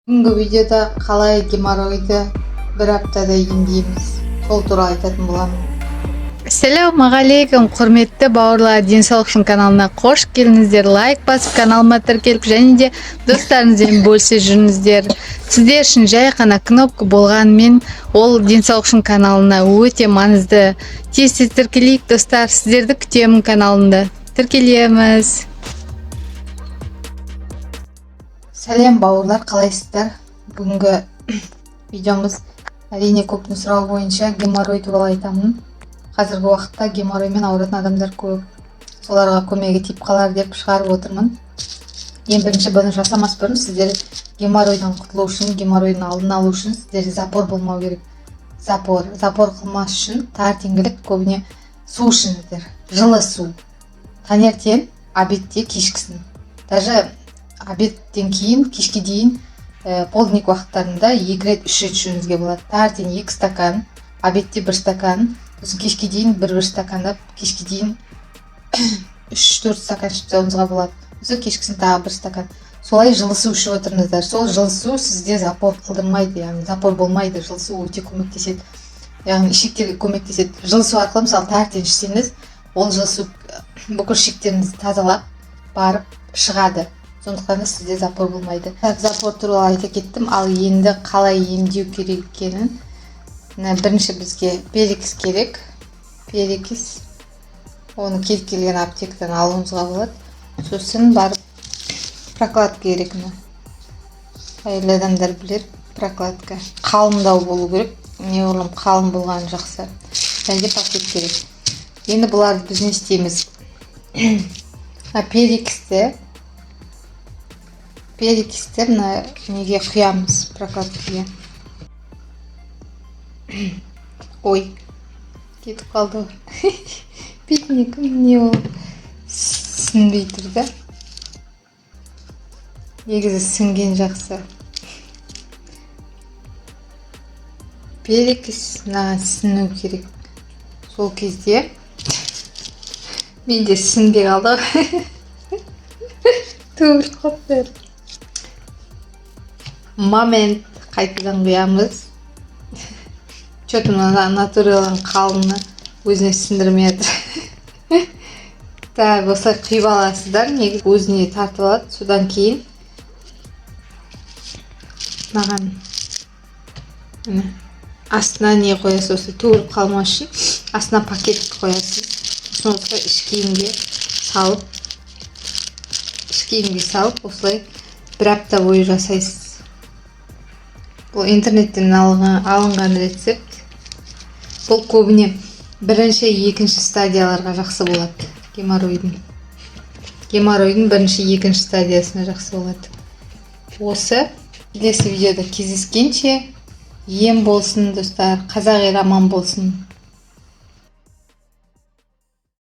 Бүгінгі видеода қалай геморройды бір аптада емдейміз, сол туралы айтатын боламын. Ассалаумағалейкум, құрметті бауырлар! Денсаулық үшін каналына қош келдіңіздер. Лайк басып, каналыма тіркеліп және де достарыңызбен бөлісе жүріңіздер. Сіздер үшін жай ғана кнопка болғанымен, ол Денсаулық үшін каналына өте маңызды. Тез тез тіркелейік, достар. Сіздерді күтемін каналымда. Тіркелеміз. Сәлем, бауырлар, қалайсыздар? Бүгінгі видеомыз, әрине, көптің сұрауы бойынша геморрой туралы айтамын. Қазіргі уақытта геморроймен ауыратын адамдар көп, соларға көмегі тиіп қалар деп шығарып отырмын. Ең бірінші, бұны жасамас бұрын сіздер геморройдан құтылу үшін, геморройдың алдын алу үшін сіздерде запор болмау керек. Запор қылмас үшін таңертеңгілік көбіне су ішіңіздер, жылы су. Таңертең, обедте, кешкісін, даже обедтен кейін кешке дейін, полдник уақыттарында екі рет, үш рет ішуіңізге болады. Таңертең 2 стакан, обедте бір стакан, сосын кешке дейін бір бір стакандап, кешке дейін 3-4 стакан ішіп тастауыңызға болады. Сосын кешкісін тағы бір стакан. Солай жылы су ішіп отырыңыздар. Сол жылы су сізде запор қылдырмайды, яғни запор болмайды. Жылы су өте көмектеседі, яғни ішектерге көмектеседі. Жылы су арқылы, мысалы, таңертең ішсеңіз, ол жылы су бүкіл ішектеріңізді тазалап барып шығады. Сондықтан да сізде запор болмайды. Так, запор туралы айта кеттім. Ал енді қалай емдеу керек екенін. Мына бірінші бізге перекись керек. Перекись, оны кез келген аптекадан алуыңызға болады. Сосын барып прокладка керек. Мына әйел адамдар білер, прокладка қалыңдау болу керек, неғұрлым қалың болғаны жақсы. Және де пакет керек. Енді бұларды біз не істейміз? Мына перекисті мына неге құямыз? Прокладкаға. Ой, кетіп қалды ғой бетіне. Кім не ол, сіңбей тұр да. Негізі сіңген жақсы. Перекись мынаған сіңу керек. Сол кезде менде сіңбей қалды ғой, төгіліп қалды бәрі. Момент, қайтадан құямыз. Че-то мына натуралның қалыңы өзіне сіңдірмей жатыр. Так, осылай құйып аласыздар. Негізі өзіне тартып алады. Содан кейін мынаған, міне, астына не қоясыз? Осы төгіліп қалмас үшін астына пакет қоясыз. Сосын осылай іш киімге салып, осылай бір апта бойы жасайсыз. Бұл интернеттен алынған рецепт. Бұл көбіне бірінші, екінші стадияларға жақсы болады. Геморройдың бірінші, екінші стадиясына жақсы болады. Осы келесі видеода кездескенше, ем болсын, достар! Қазақ елі аман болсын!